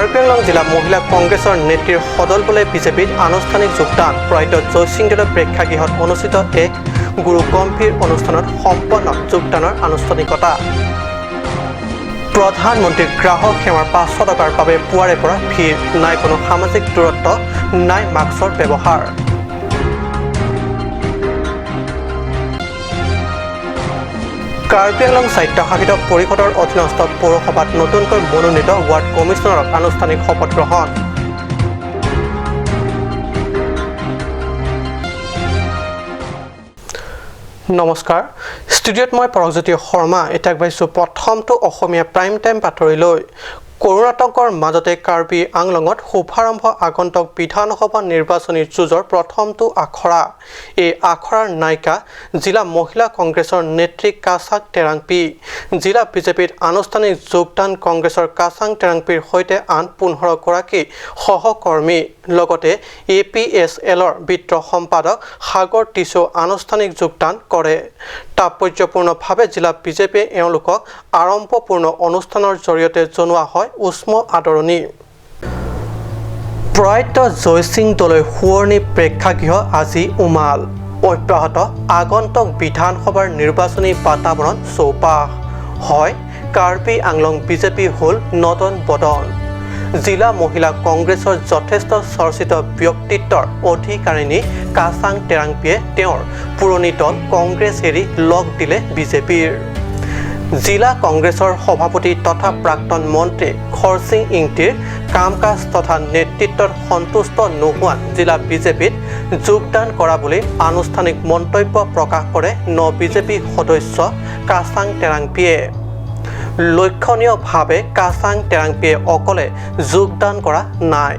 কাৰ্বি আংলং জিলা মহিলা কংগ্ৰেছৰ নেত্ৰীৰ সদলবলে বিজেপিত আনুষ্ঠানিক যোগদান। প্ৰয়াত জয়সিং দলৈ প্ৰেক্ষাগৃহত অনুষ্ঠিত এক গুৰু গম্ভীৰ অনুষ্ঠানত সম্পন্ন যোগদানৰ আনুষ্ঠানিকতা। প্ৰধানমন্ত্ৰীৰ গ্ৰাহক সেৱাৰ 500 টকাৰ বাবে পুৱাৰে পৰা ভিৰ। নাই কোনো সামাজিক দূৰত্ব, নাই মাস্কৰ ব্যৱহাৰ। কাৰ্বি আংলং স্বায়ত্তশাসিত পৰিষদৰ অধীনস্থ পৌৰসভাত নতুনকৈ মনোনীত ৱাৰ্ড কমিছনাৰক আনুষ্ঠানিক শপত গ্ৰহণ। নমস্কাৰ, ষ্টুডিঅ'ত মই পৰশজ্যোতি শৰ্মা। এতিয়া আগবাঢ়িছোঁ প্ৰথমটো অসমীয়া প্ৰাইম টাইম বাতৰিলৈ। কৰোণাতংকৰ মাজতে কাৰ্বি আংলঙত শুভাৰম্ভ আগন্তুক বিধানসভা নিৰ্বাচনী যুঁজৰ প্ৰথমটো আখৰা। এই আখৰাৰ নায়িকা জিলা মহিলা কংগ্ৰেছৰ নেত্ৰী কাছাং টেৰাংপি। জিলা বিজেপিত আনুষ্ঠানিক যোগদান কংগ্ৰেছৰ কাছাং টেৰাংপিৰ সৈতে আন 15গৰাকী সহকৰ্মী, লগতে এ পি এছ এলৰ বিত্ত সম্পাদক সাগৰ টিছৌ আনুষ্ঠানিক যোগদান কৰে। তাৎপৰ্যপূৰ্ণভাৱে জিলা বিজেপিয়ে এওঁলোকক আড়ম্বৰপূৰ্ণ অনুষ্ঠানৰ জৰিয়তে জনোৱা হয় উষ্ম আদৰণি। প্ৰয়াত জয়সিং দলৈ সোঁৱৰণী প্ৰেক্ষাগৃহ আজি উমাল। অব্যাহত আগন্তুক বিধানসভাৰ নিৰ্বাচনী বাতাবৰণ চৌপাশ হয়। কাৰ্বি আংলং বিজেপি হ'ল নদন বদন। জিলা মহিলা কংগ্ৰেছৰ যথেষ্ট চৰ্চিত ব্যক্তিত্বৰ অধিকাৰিণী কাছাং টেৰাংপিয়ে তেওঁৰ পুৰণি দল কংগ্ৰেছ এৰি লগ দিলে বিজেপিৰ। জিলা কংগ্ৰেছৰ সভাপতি তথা প্ৰাক্তন মন্ত্ৰী খৰছিং ইংতিৰ কাম কাজ তথা নেতৃত্বত সন্তুষ্ট নোহোৱাত জিলা বিজেপিত যোগদান কৰা বুলি আনুষ্ঠানিক মন্তব্য প্ৰকাশ কৰে ন বিজেপি সদস্য কাছাং টেৰাংপিয়ে। লক্ষণীয়ভাৱে কাছাং টেৰাংপিয়ে অকলে যোগদান কৰা নাই,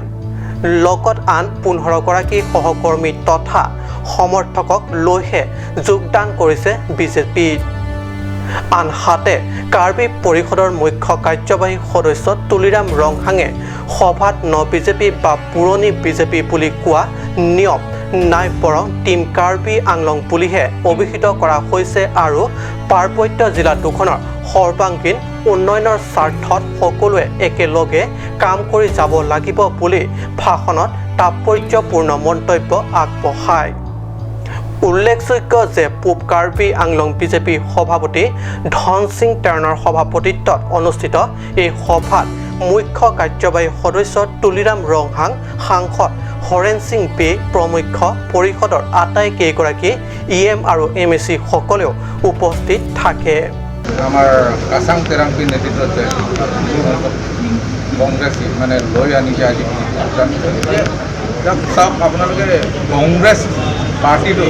লগত আন 15গৰাকী সহকৰ্মী তথা সমৰ্থকক লৈহে যোগদান কৰিছে বিজেপিত। আনহাতে কাৰ্বি পৰিষদৰ মুখ্য কাৰ্যবাহী সদস্য তুলিৰাম ৰংহাঙে সভাত ন বিজেপি বা পুৰণি বিজেপি বুলি কোৱা নিয়ম নাই, বৰং টীম কাৰ্বি আংলং বুলিহে অভিহিত কৰা হৈছে আৰু পাৰ্বত্য জিলা দুখনৰ সৰ্বাংগীন উন্নয়নৰ স্বাৰ্থত সকলোৱে একেলগে কাম কৰি যাব লাগিব বুলি ভাষণত তাৎপৰ্যপূৰ্ণ মন্তব্য আগবঢ়ায়। উল্লেখযোগ্য যে পূব কাৰ্বি আংলং বিজেপি সভাপতি ধন সিং টেৰণৰ সভাপতিত্বত অনুষ্ঠিত এই সভাত মুখ্য কাৰ্যবাহী সদস্য তুলিৰাম ৰংহাং, সাংসদ হৰেণ সিং বে প্ৰমুখ্য পৰিষদৰ আটাইকেইগৰাকী ই এম আৰু এম এ চি সকলেও উপস্থিত থাকে। আমাৰ কাছাং তেৰাংপিৰ নেতৃত্বত যে কংগ্ৰেছ মানে লৈ আনিছে আজি চাওক আপোনালোকে, কংগ্ৰেছ পাৰ্টিটো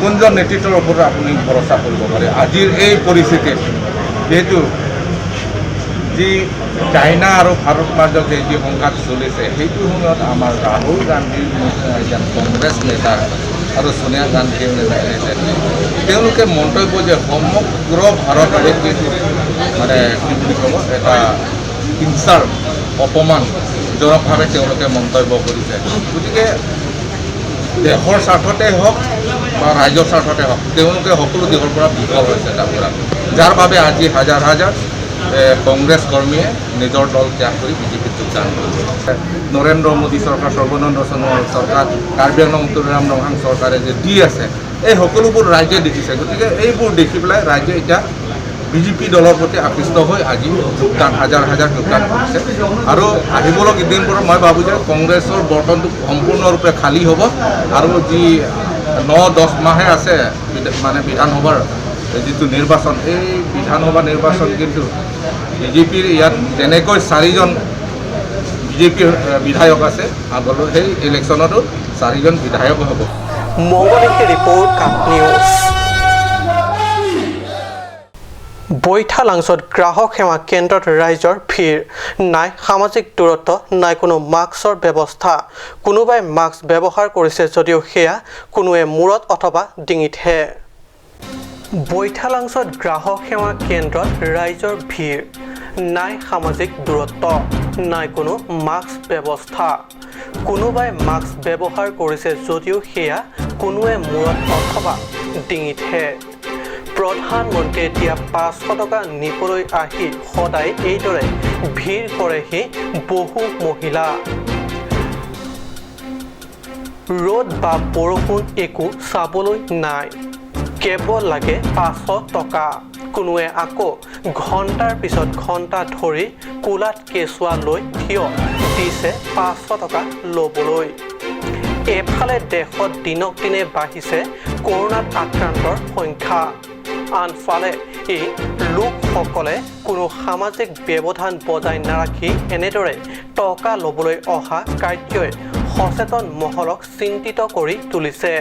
কোনজন নেতৃত্বৰ ওপৰত আপুনি ভৰসা কৰিব পাৰে আজিৰ এই পৰিস্থিতিত? যিহেতু যি চাইনা আৰু ভাৰত মাজত যে যি সংঘাত চলিছে, সেইটো সময়ত আমাৰ ৰাহুল গান্ধীৰ নিচিনা এজন কংগ্ৰেছ নেতা আৰু ছোনিয়া গান্ধীৰ নেত্ৰী, তেওঁলোকে মন্তব্য যে সমগ্ৰ ভাৰত মানে কি বুলি ক'ব, এটা হিংসাৰ অপমানজনকভাৱে তেওঁলোকে মন্তব্য কৰিছে। গতিকে দেশৰ স্বাৰ্থতে হওক বা ৰাজ্যৰ স্বাৰ্থতে হওক, তেওঁলোকে সকলো দিশৰ পৰা বিফল হৈছে তাৰ পৰা, যাৰ বাবে আজি হাজাৰ হাজাৰ কংগ্ৰেছ কৰ্মীয়ে নিজৰ দল ত্যাগ কৰি বিজেপিত যোগদান কৰিছে। নৰেন্দ্ৰ মোদী চৰকাৰ, সৰ্বানন্দ সোণোৱাল চৰকাৰ, কাৰ্বি আংলং তুলিৰাম ৰংহাং চৰকাৰে যে দি আছে, এই সকলোবোৰ ৰাইজে দেখিছে। গতিকে এইবোৰ দেখি পেলাই ৰাইজে এতিয়া বিজেপি দলৰ প্ৰতি আকৃষ্ট হৈ আজি যোগদান, হাজাৰ হাজাৰ যোগদান কৰিছে। আৰু আহিবলগীয়া দিনবোৰত মই ভাবোঁ যে কংগ্ৰেছৰ বৰ্তনটো সম্পূৰ্ণৰূপে খালী হ'ব। আৰু যি 9-10 মাহে আছে মানে বিধানসভাৰ যিটো নিৰ্বাচন, এই বিধানসভা নিৰ্বাচন কিন্তু বিজেপিৰ ইয়াত যেনেকৈ চাৰিজন বিজেপিৰ বিধায়ক আছে, আগলৈ সেই ইলেকশ্যনতো চাৰিজন বিধায়ক হ'ব। মংগলিকী ৰিপৰ্ট, কাপ নিউজ। বৈঠালাংছত গ্ৰাহক সেৱা কেন্দ্ৰত ৰাইজৰ ভিৰ। নাই সামাজিক দূৰত্ব, নাই কোনো মাস্কৰ ব্যৱস্থা। কোনোবাই মাস্ক ব্যৱহাৰ কৰিছে যদিও সেয়া কোনোৱে মূৰত অথবা ডিঙিতহে। বৈঠালাংছত গ্ৰাহক সেৱা কেন্দ্ৰত ৰাইজৰ ভিৰ। নাই সামাজিক দূৰত্ব, নাই কোনো মাস্ক ব্যৱস্থা। কোনোবাই মাস্ক ব্যৱহাৰ কৰিছে যদিও সেয়া কোনোৱে মূৰত অথবা ডিঙিতহে। প্ৰধানমন্ত্ৰীয়ে দিয়া 500 টকা নিবলৈ আহি সদায় এইদৰে ভিৰ কৰেহি বহু মহিলা। ৰ'দ বা বৰষুণ একো চাবলৈ নাই, কেৱল লাগে 500 টকা। কোনোৱে আকৌ ঘণ্টাৰ পিছত ঘণ্টা ধৰি কোলাত কেঁচুৱা লৈ থিয় দিছে 500 টকা ল'বলৈ। এফালে দেশত দিনক দিনে বাঢ়িছে কৰোণাত আক্ৰান্তৰ সংখ্যা, আনফালে এই লোকসকলে কোনো সামাজিক ব্যৱধান বজাই নাৰাখি এনেদৰে টকা ল'বলৈ অহা কাৰ্যই সচেতন মহলক চিন্তিত কৰি তুলিছে।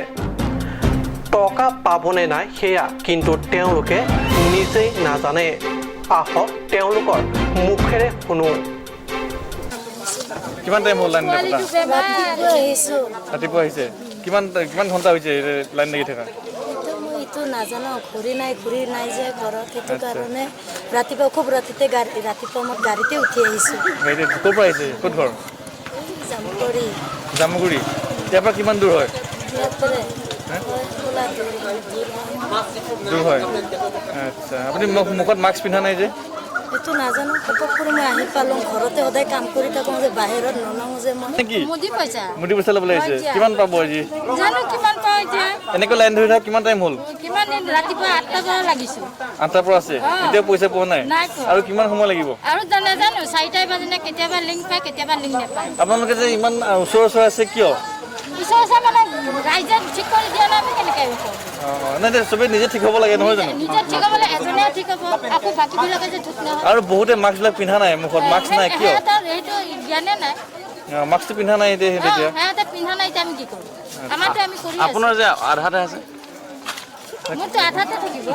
টকা পাবনে নাই সেয়া কিন্তু তেওঁলোকে নিজেই নাজানে। আহক তেওঁলোকৰ মুখেৰে শুনো। কিমান টাইম হ'ল লাইন পতা? ৰাতিপুৱা আহিছোঁ। ৰাতিপুৱা আহিছে। কিমান কিমান ঘণ্টা হৈছে লাইন লাগি থকা? এইটো মই এইটো নাজানো, ঘূৰি নাই যে ঘৰত, সেইটো কাৰণে ৰাতিপুৱা খুব ৰাতিতে গাড়ী, ৰাতিপুৱা মই গাড়ীতে উঠি আহিছোঁ। গাড়ীতে। ক'ৰ পৰা আহিছে, ক'ত ঘৰ? এই জামুগুৰি। জামুগুৰি। ইয়াৰ পৰা কিমান দূৰ হয়? ইয়াৰ পৰা হয় খোলা দূৰ হয়, দূৰ হয়। দূৰ হয়। আচ্ছা, আপুনি মুখত মাস্ক পিন্ধা নাই যে? এইটো নাজানো, ঘপক কৰি মই আহি পালোঁ। ঘৰতে সদায় কাম কৰি থাকোঁ যে, বাহিৰত নলওঁ যে মই। নেকি? মোদী পইচা। মোদী পইচা ল'বলৈ আহিছে? কিমান পাব আজি? জানো কিমান পাওঁ এতিয়া। এনেকৈ লাইন ধৰি থকা কিমান টাইম হ'ল? কিমান দিন, ৰাতিপুৱা 8টাৰ পৰা লাগিছো। 8টাৰ পৰা আছে, এতিয়া পইচা পোৱা নাই? নাই পোৱা। আৰু কিমান সময় লাগিব? আৰু নাজানো, 4টাই বাজে নে, কেতিয়াবা লিংক পায়, কেতিয়াবা লিংক নাপায়। আপোনালোকে যে ইমান ওচৰ ওচৰ আছে কিয়? ওচৰ ওচৰ মানে ৰাইজে ঠিক কৰি দিয়া নাই, আমি কেনেকৈ কম? অঁ, নাই, চবেই নিজে ঠিক হ'ব লাগে, নহয় জানো? নিজে ঠিক হ'বলৈ এজনে ঠিক হ'ব, আকৌ বাকীবিলাকে যে ঠিক নহয়। আৰু বহুতে মাস্কবিলাক পিন্ধা নাই, মুখত মাস্ক নাই কিয়? সিহঁতৰ সেইটো জ্ঞানে নাই। মাস্কটো পিন্ধা নাই এতিয়া তেতিয়া। সিহঁতে পিন্ধা নাই, এতিয়া আমি কি কৰোঁ? আমাৰতো আমি কৰি আছোঁ। আপোনাৰ যে আধাতে আছে? মোৰতো আধাতে থাকিব।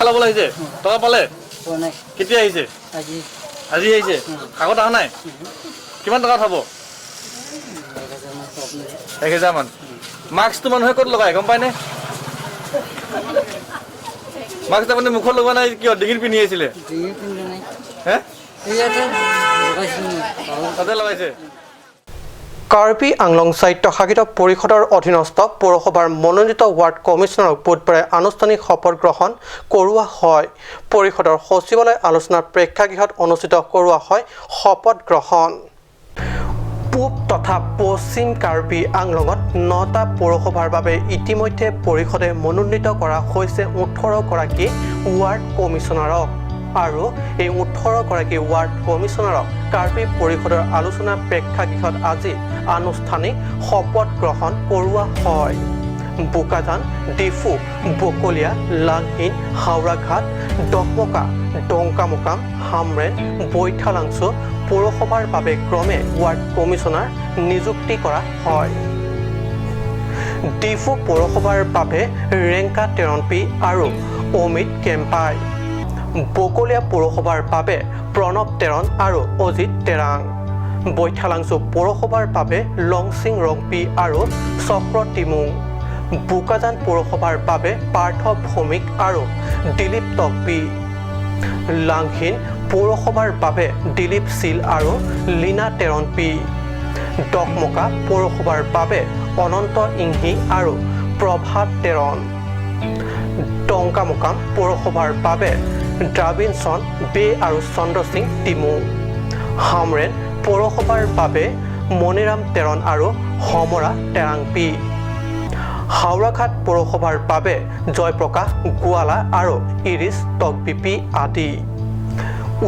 ল'বলৈ আহিছে, টকা পালে? কেতিয়া আহিছে? আজি আহিছে, আগত অহা নাই? কিমান টকা থ'ব? 1000 মান। মাস্কটো মানুহে ক'ত লগায় গম পায়নে? মাস্ক আপুনি মুখত লগোৱা নাই কিয়? ডিঙিত পিন্ধি আহিছিলে? হে, তাতে লগাইছে। কাৰ্বি আংলং স্বায়ত্তশাসিত পৰিষদৰ অধীনস্থ পৌৰসভাৰ মনোনীত ৱাৰ্ড কমিছনাৰক বুধবাৰে আনুষ্ঠানিক শপত গ্ৰহণ কৰোৱা হয়। পৰিষদৰ সচিবালয় আলোচনা প্ৰেক্ষাগৃহত অনুষ্ঠিত কৰোৱা হয় শপত গ্ৰহণ। পূব তথা পশ্চিম কাৰ্বি আংলঙত 9টা পৌৰসভাৰ বাবে ইতিমধ্যে পৰিষদে মনোনীত কৰা হৈছে 18গৰাকী ৱাৰ্ড কমিছনাৰক। আৰু এই 18গৰাকী ৱাৰ্ড কমিছনাৰক কাৰ্বি পৰিষদৰ আলোচনা প্ৰেক্ষাগৃহত আজি আনুষ্ঠানিক শপত গ্ৰহণ কৰোৱা হয়। বোকাজান, ডিফু, বকলীয়া, লাংহিন, হাওৰাঘাট, ডকমকা, ডংকামোকাম, হামৰেণ, বৈঠালাংচু পৌৰসভাৰ বাবে ক্ৰমে ৱাৰ্ড কমিছনাৰ নিযুক্তি কৰা হয়। ডিফু পৌৰসভাৰ বাবে ৰেংকা টেৰণপি আৰু অমিত কেম্পাই, বকলীয়া পৌৰসভাৰ বাবে প্ৰণৱ টেৰণ আৰু অজিত টেৰাং, বৈঠালাংচু পৌৰসভাৰ বাবে লংচিং ৰংপি আৰু চক্ৰ টিমুং, বোকাজান পৌৰসভাৰ বাবে পাৰ্থ ভৌমিক আৰু দিলীপ টকবি, লাংহিন পৌৰসভাৰ বাবে দিলীপ চিল আৰু লীনা টেৰণপি, ডকমকা পৌৰসভাৰ বাবে অনন্ত ইংহি আৰু প্ৰভাত টেৰণ, টংকামুকাম পৌৰসভাৰ বাবে দ্ৰাবিনচন বে আৰু চন্দ্ৰসিং টিমু, হামৰেণ পৌৰসভাৰ বাবে মণিৰাম টেৰণ আৰু হমৰা টেৰাংপি, হাওৰাঘাট পৌৰসভাৰ বাবে জয়প্ৰকাশ গোৱালা আৰু ইৰিছ টকবিপি আদি।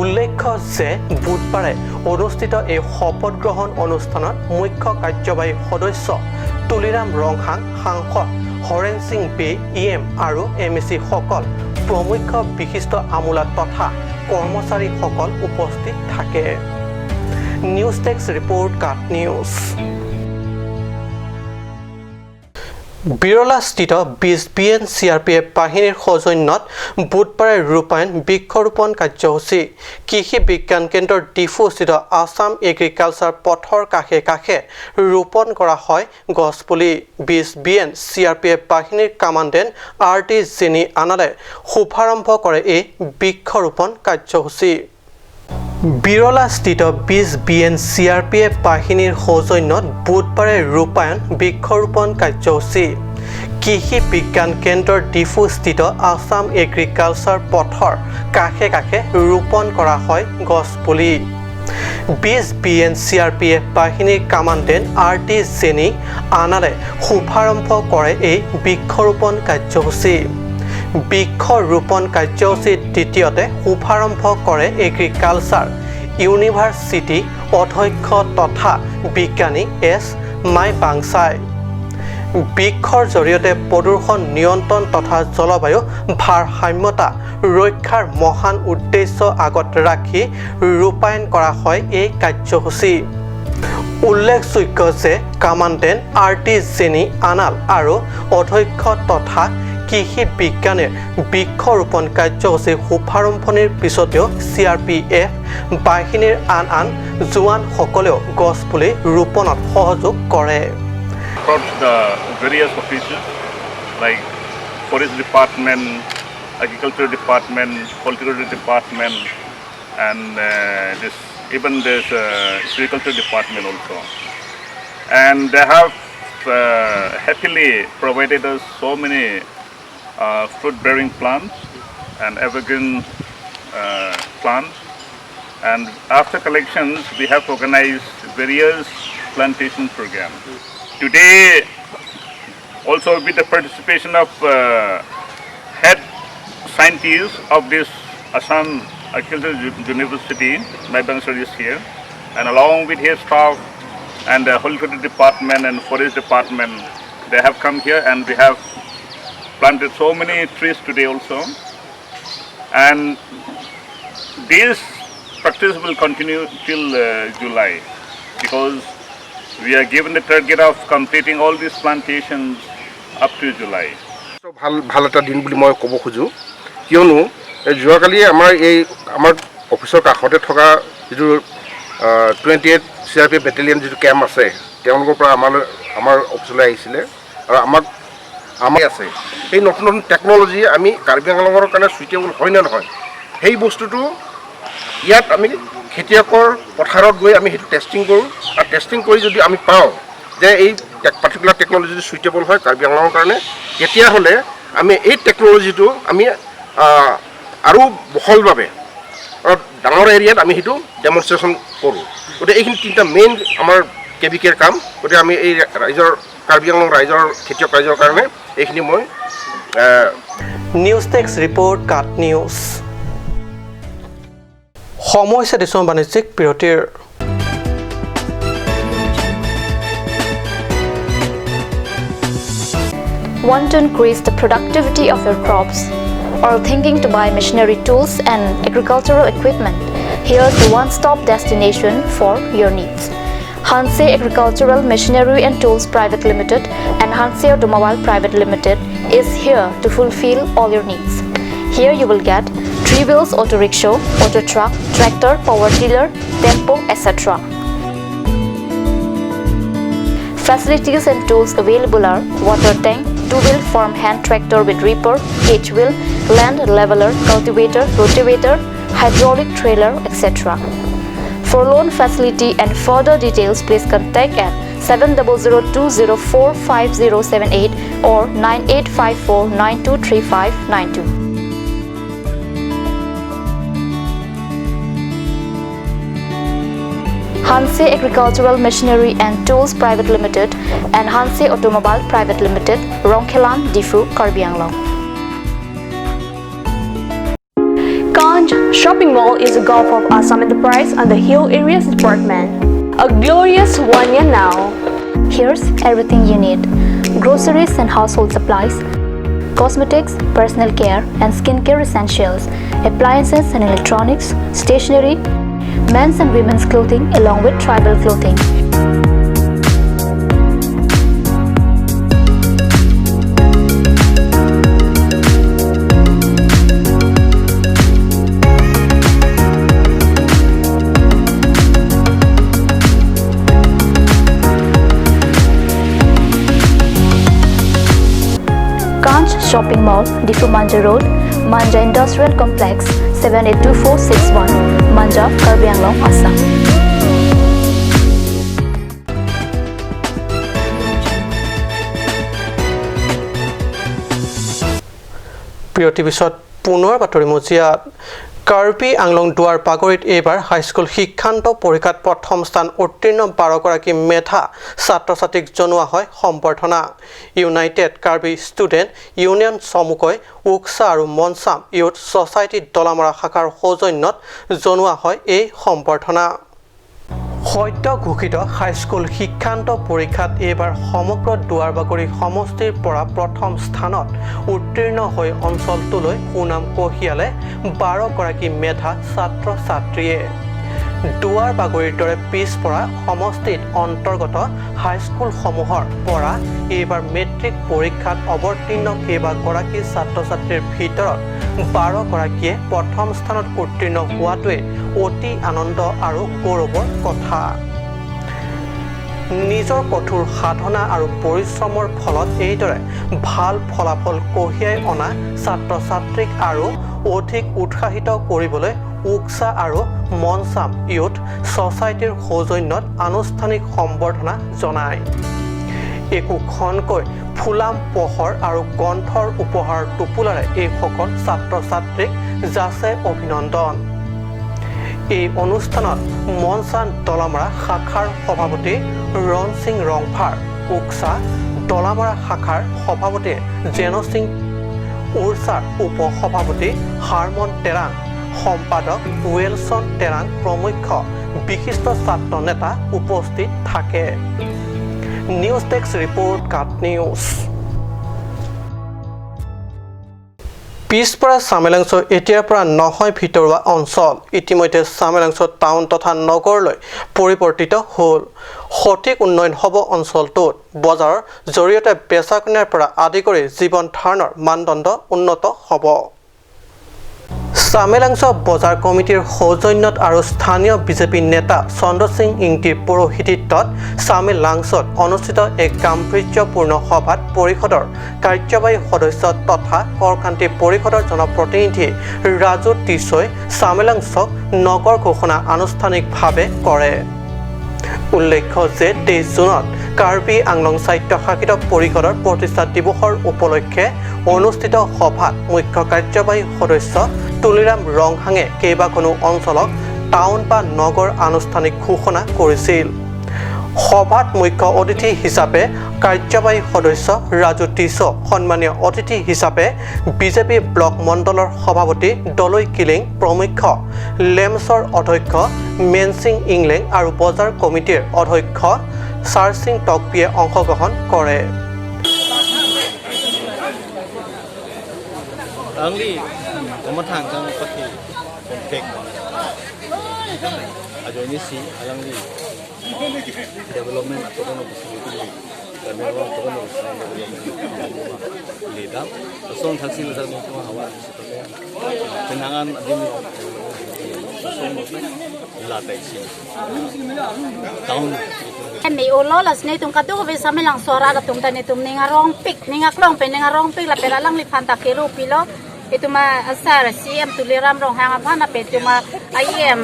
উল্লেখ্য যে বুধবাৰে অনুষ্ঠিত এই শপত গ্ৰহণ অনুষ্ঠানত মুখ্য কাৰ্যবাহী সদস্য তুলিৰাম ৰংহাং, সাংসদ হৰেণ সিং বে, ই এম আৰু এম এ চিসকল, প্ৰমুখ্য বিশিষ্ট আমোলা তথা কৰ্মচাৰীসকল উপস্থিত থাকে। News desk report, cut news. বিৰলাস্থিত 20 B N C R P F বাহিনীৰ সৌজন্যত বুধবাৰে ৰূপায়ণ বৃক্ষৰোপণ কাৰ্যসূচী। কৃষি বিজ্ঞান কেন্দ্ৰৰ ডিফুস্থিত আছাম এগ্ৰিকালচাৰ পথৰ কাষে কাষে ৰোপণ কৰা হয় গছপুলি। 20 B N C R P F বাহিনীৰ কামাণ্ডেণ্ট আৰ টি জেনি আনালে শুভাৰম্ভ কৰে এই বৃক্ষৰোপণ কাৰ্যসূচী। বিৰলাস্থিত 20 B N C R P F বাহিনীৰ সৌজন্যত বুধবাৰে ৰূপায়ণ বৃক্ষৰোপণ কাৰ্যসূচী। কৃষি বিজ্ঞান কেন্দ্ৰৰ ডিফুস্থিত আছাম এগ্ৰিকালচাৰ পথৰ কাষে কাষে ৰোপণ কৰা হয় গছপুলি। 20 BN C R P F বাহিনীৰ কামাণ্ডেণ্ট আৰ টি জেনি আনালে শুভাৰম্ভ কৰে এই বৃক্ষৰোপণ কাৰ্যসূচী। বৃক্ষৰোপণ কাৰ্যসূচীৰ দ্বিতীয়তে শুভাৰম্ভ কৰে এগ্ৰিকালচাৰ ইউনিভাৰ্চিটি অধ্যক্ষ তথা বিজ্ঞানী এছ মাই বাংচাই। বৃক্ষৰ জৰিয়তে প্ৰদূষণ নিয়ন্ত্ৰণ তথা জলবায়ু ভাৰসাম্যতা ৰক্ষাৰ মহান উদ্দেশ্য আগত ৰাখি ৰূপায়ণ কৰা হয় এই কাৰ্যসূচী। উল্লেখযোগ্য যে কামাণ্ডেণ্ট আৰ টি জেনি আনাল আৰু অধ্যক্ষ তথা কৃষি বিজ্ঞানীৰ বৃক্ষৰোপণ কাৰ্যসূচী শুভাৰম্ভণিৰ পিছতেও চি আৰ পি এফ বাহিনীৰ আন আন জোৱানসকলেও গছপুলি ৰোপণত সহযোগ কৰে। The various offices like forest department, agriculture department, horticulture department, and this even there's agriculture department also. And they have happily provided us so many fruit-bearing plants and evergreen plants. And after collections, we have organized various plantation programs. Today, also with the participation of head scientist of this Assam Agricultural University, Maibang sir is here, and along with his staff and the horticulture department and forest department, they have come here and we have planted so many trees today also. And this practice will continue till July, because we are given the target of completing all these plantations up to July. ভাল ভাল এটা দিন বুলি মই ক'ব খোজোঁ, কিয়নো যোৱাকালি আমাৰ এই আমাৰ অফিচৰ কাষতে থকা যিটো 28 C R P F battalion যিটো কেম্প আছে, তেওঁলোকৰ পৰা আমাৰ অফিচলৈ আহিছিলে আৰু আমাৰ আছে এই নতুন নতুন টেকন'লজি আমি কাৰ্বি আংলঙৰ কাৰণে চুইটেবল হয় নে নহয় সেই বস্তুটো ইয়াত আমি খেতিয়কৰ পথাৰত গৈ আমি সেইটো টেষ্টিং কৰোঁ আৰু টেষ্টিং কৰি যদি আমি পাওঁ যে এই পাৰ্টিকুলাৰ টেকন'লজিটো চুইটেবল হয় কাৰ্বি আংলঙৰ কাৰণে, তেতিয়াহ'লে আমি এই টেকন'লজিটো আমি আৰু বহলভাৱে অলপ ডাঙৰ এৰিয়াত আমি সেইটো ডেমনষ্ট্ৰেশ্যন কৰোঁ। গতিকে এইখিনি তিনিটা মেইন আমাৰ কে বি কেৰ কাম। গতিকে আমি এই ৰাইজৰ কাৰ্বি আংলং ৰাইজৰ খেতিয়ক ৰাইজৰ কাৰণে এইখিনি মই news desk report, cut news. সময় হৈছে দিছোঁ বাণিজ্যিক বিৰতিৰ। Want to increase the productivity of your crops or thinking to buy machinery tools and agricultural equipment? Here's the one-stop destination for your needs. Hanse Agricultural Machinery and Tools Private Limited and Hanse Automobile Private Limited is here to fulfill all your needs. Here you will get 3 wheels auto rickshaw, auto truck, tractor, power tiller, tempo, etc. Facilities and tools available are water tank, 2-wheel farm hand tractor with reaper, H-wheel, land leveler, cultivator, rotavator, hydraulic trailer, etc. For loan facility and further details, please contact at 7002045078 or 9854923592. Hanse Agricultural Machinery and Tools Private Limited and Hanse Automobile Private Limited, Rongkhelan, Difu, Karbi Anglong. Kanj Shopping Mall is a Gulf of Assam Enterprise and the Hill Areas Department. A glorious 1 year now. Here's everything you need: groceries and household supplies, cosmetics, personal care and skincare essentials, appliances and electronics, stationery, men's and women's clothing along with tribal clothing. Kanch Shopping Mall, Difu Manja Road, Manja Industrial Complex, 782461, Manja, Karbi Anglong, Assam. বিৰতিৰ পিছত পুনৰ বাতৰি মজিয়াত। কাৰ্বি আংলং দুৱাৰ বাগৰিত এইবাৰ high school শিক্ষান্ত পৰীক্ষাত প্ৰথম স্থান উত্তীৰ্ণ 12গৰাকী মেধা ছাত্ৰ ছাত্ৰীক জনোৱা হয় সম্বৰ্ধনা। ইউনাইটেড কাৰ্বি ষ্টুডেণ্ট ইউনিয়ন চমুকৈ উকচা আৰু মনচাম ইউথ ছ'চাইটি দলামৰা শাখাৰ সৌজন্যত জনোৱা হয় এই সম্বৰ্ধনা। সদ্য ঘোষিত হাইস্কুল শিক্ষান্ত পৰীক্ষাত এইবাৰ সমগ্ৰ দুৱাৰবাগৰি সমষ্টিৰ পৰা প্ৰথম স্থানত উত্তীৰ্ণ হৈ অঞ্চলটোলৈ সুনাম কঢ়িয়ালে 12গৰাকী মেধা ছাত্ৰ ছাত্ৰীয়ে। দুৱাৰবাগৰিৰ দৰে পিছপৰা সমষ্টিত অন্তৰ্গত হাইস্কুলসমূহৰ পৰা এইবাৰ মেট্ৰিক পৰীক্ষাত অৱতীৰ্ণ কেইবাগৰাকী ছাত্ৰ ছাত্ৰীৰ ভিতৰত 12গৰাকীয়ে প্ৰথম স্থানত উত্তীৰ্ণ হোৱাটোৱে অতি আনন্দ আৰু গৌৰৱৰ কথা। নিজৰ কঠোৰ সাধনা আৰু পৰিশ্ৰমৰ ফলত এইদৰে ভাল ফলাফল কঢ়িয়াই অনা ছাত্ৰ ছাত্ৰীক আৰু অধিক উৎসাহিত কৰিবলৈ উকচা আৰু মনচাম ইউথ ছ'চাইটিৰ সৌজন্যত আনুষ্ঠানিক সম্বৰ্ধনা জনায়। একোখনকৈ ফুলাম পোহৰ আৰু গ্ৰন্থৰ উপহাৰ টোপোলাৰে এইসকল ছাত্ৰ ছাত্ৰীক যাচে অভিনন্দন। এই অনুষ্ঠানত মনচান দলামৰা শাখাৰ সভাপতি ৰণসিং ৰংফাৰ, উকচা দলামৰা শাখাৰ সভাপতি জেনসিং, উৰ্চাৰ উপ সভাপতি হাৰমন তেৰাং, সম্পাদক ৱেলছন তেৰাং প্ৰমুখ্য বিশিষ্ট ছাত্ৰ নেতা উপস্থিত থাকে। News desk report, Cut News. পিছপৰা চামেলাংছ এতিয়াৰ পৰা নহয় ভিতৰুৱা অঞ্চল। ইতিমধ্যে চামেলাংছ টাউন তথা নগৰলৈ পৰিৱৰ্তিত হ'ল। সঠিক উন্নয়ন হ'ব অঞ্চলটোত। বজাৰৰ জৰিয়তে বেচা কিনাৰ পৰা আদি কৰি জীৱন ধাৰণৰ মানদণ্ড উন্নত হ'ব। চামেলাংছ বজাৰ কমিটিৰ সৌজন্যত আৰু স্থানীয় বিজেপি নেতা চন্দ্ৰ সিং ইংটিৰ পৌৰোহিত্যত চামেলাংছত অনুষ্ঠিত এক গাম্ভীৰ্যপূৰ্ণ সভাত পৰিষদৰ কাৰ্যবাহী সদস্য তথা কৰকান্তি পৰিষদৰ জনপ্ৰতিনিধি ৰাজু টিছৈ চামেলাংছক নগৰ ঘোষণা আনুষ্ঠানিকভাৱে কৰে। উল্লেখ্য যে 23 জুনত কাৰ্বি আংলং স্বায়ত্তশাসিত পৰিষদৰ প্ৰতিষ্ঠা দিৱসৰ উপলক্ষে অনুষ্ঠিত সভাত মুখ্য কাৰ্যবাহী সদস্য তুলিৰাম ৰংহাঙে কেইবাখনো অঞ্চলক টাউন বা নগৰ আনুষ্ঠানিক ঘোষণা কৰিছিল। সভাত মুখ্য অতিথি হিচাপে কাৰ্যবাহী সদস্য ৰাজু টিছ, সন্মানীয় অতিথি হিচাপে বিজেপি ব্লক মণ্ডলৰ সভাপতি দলৈ কিলিং প্ৰমুখ্য, লেমছৰ অধ্যক্ষ মেনসিং ইংলেং আৰু বজাৰ কমিটিৰ অধ্যক্ষ চাৰসিং টকপিয়ে অংশগ্ৰহণ কৰে। Development atau kan possibility kami orang atau kan development leader so taksi besar ni cuma hawa tenangan adimi so la taksi town mi ulo las ni tum katu ko sa melang sora la tum tani tum ninga rong pik ninga klong pe ninga rong pik la pera lang li phanta kero pilo itu ma asar CM tuliram rong hang apana pe tu ma IM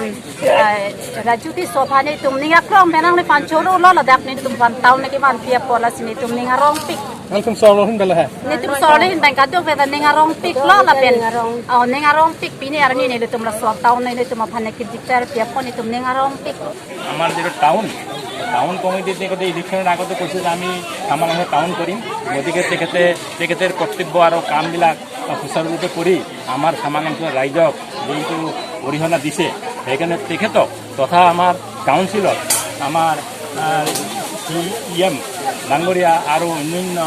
Rajuti sofa ni tum ninga klong pe nang li phan choro lo la dak ni tum phan taun ni ki man pia pola sini tum ninga rong pik nang tum solo hin bela ha ni tum solo hin bang katu pe ninga rong pik lo la pen au ninga rong pik pini ar ni ni tum la so taun ni tum phan ki diktar pia pon ni tum ninga rong pik আমাৰ যেটো town town committee তেখেতে ইলেকশ্যনৰ আগতে কৈছে যে আমি আমাৰ town কৰিম, গতিকে তেখেতে কৰ্তব্য আৰু কামবিলাক সুচাৰুৰূপে কৰি আমাৰ চামালাংছৰ ৰাইজক যিটো অৰিহণা দিছে, সেইকাৰণে তেখেতক তথা আমাৰ কাউন্সিলত আমাৰ চি এম ডাঙৰীয়া আৰু অন্যান্য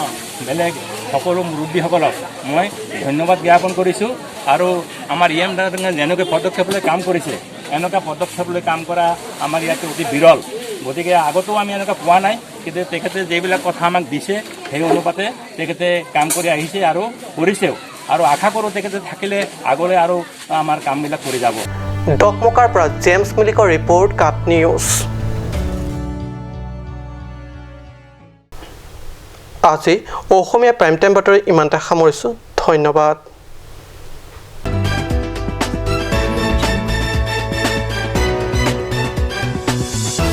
বেলেগ সকলো মুৰব্বীসকলক মই ধন্যবাদ জ্ঞাপন কৰিছোঁ। আৰু আমাৰ ই এম ডাঙৰীয়া যেনেকৈ পদক্ষেপ লৈ কাম কৰিছে, এনেকুৱা পদক্ষেপ লৈ কাম কৰা আমাৰ ইয়াতে অতি বিৰল, গতিকে আগতেও আমি এনেকুৱা পোৱা নাই, কিন্তু তেখেতে যিবিলাক কথা আমাক দিছে সেই অনুপাতে তেখেতে কাম কৰি আহিছে আৰু কৰিছেও, আৰু আশা কৰোঁ তেখেতে থাকিলে আগলৈ আৰু আমাৰ কামবিলাক কৰি যাব। ডকমকাৰ পৰা জেমছ মিলিকৰ ৰিপৰ্ট, কাট নিউজ। আজি অসমীয়া প্ৰাইম টাইম বাতৰি ইমানতে সামৰিছোঁ। ধন্যবাদ।